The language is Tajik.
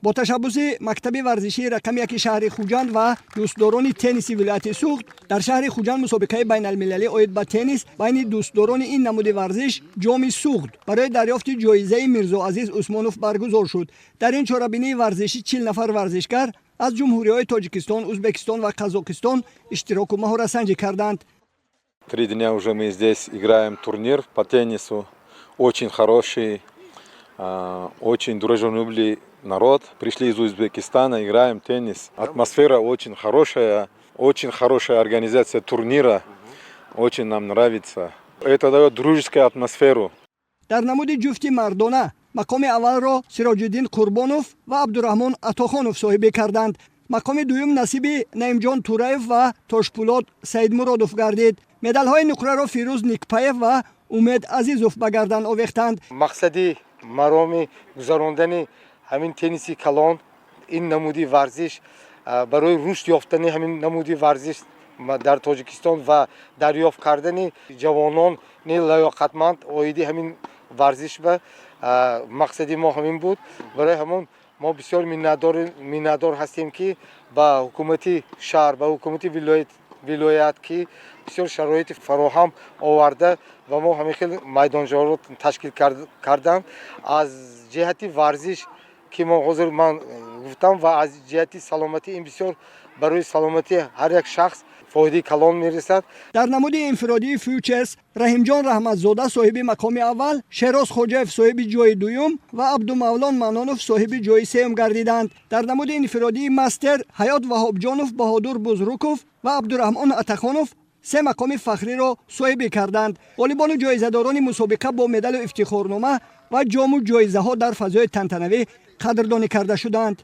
Бо ташаббуси мактаби варзишии рақами 1 шаҳри Хуҷанд ва дӯстдорони тенниси вилояти Суғд дар шаҳри Хуҷанд мусобиқаи байналмилалӣ оид ба теннис байни дӯстдорони ин намуди варзиш «Ҷоми Суғд» барои дарёфти ҷоизаи Мирзоазиз Усмонов баргузор шуд. Дар ин чорабинии варзишӣ 40 нафар варзишгар аз ҷумҳуриҳои Тоҷикистон, Узбекистон ва Қазоқистон иштироку маҳоратсанҷӣ карданд. 3 дня уже мы здесь играем турнир по теннису. Очень хороший, очень дружелюбный народ. Пришли из Узбекистана, играем теннис. Атмосфера очень хорошая, очень хорошая организация турнира. Очень нам нравится. Это дает дружескую атмосферу. Дар намуди ҷуфти мардона мақоми аввалро Сироҷиддин Қурбонов ва Абдураҳмон Атохонов соҳибӣ карданд. Мақоми дуюм насиби Наимҷон Тураев ва Тошпулод Саидмуродов гардид. Медалҳои нуқраро Фирӯз Никпаев ва Умед Азизов ба гардан овехтанд. Мақсади мароми гузарондани ҳамин тенниси калон, ин намуди варзиш, барои рушд ёфтани ҳамин намуди варзиш дар Тоҷикистон ва дарёфт кардани ҷавонони лаёқатманд оиди ҳамин варзиш ба мақсади мо ҳамин буд. Барои ҳамон мо бисёр миннатдор ҳастем, ки ба ҳукумати шаҳр, ба ҳукумати вилоят, ки бисёр шароити фароҳам оварда ва мо ҳамин хел майдончаҳоро ташкил карданд. Аз ҷиҳати варзиш, ки мо ҳозир ман гуфтам, ва аз ҷиҳати саломатӣ, ин бисёр барои саломатии ҳар як шахс фоидаи калон мерасад. Дар намуди инфиродии фьючерс Раҳимҷон Раҳматзода соҳиби мақоми аввал, Шероз Хоҷаев соҳиби ҷои дуюм ва Абдумавлон Манонов соҳиби ҷои сеюм гардиданд. Дар намуди инфиродии мастер Ҳаёт Ваҳобҷонов, Баҳодур Бузруков ва Абдураҳмон Атахонов се мақоми фахриро соҳибӣ карданд. Ғолибону ҷоизадорони мусобиқа бо медалу ифтихорнома ва ҷому ҷоизаҳо дар фазои тантанавӣ қадрдонӣ карда шуданд.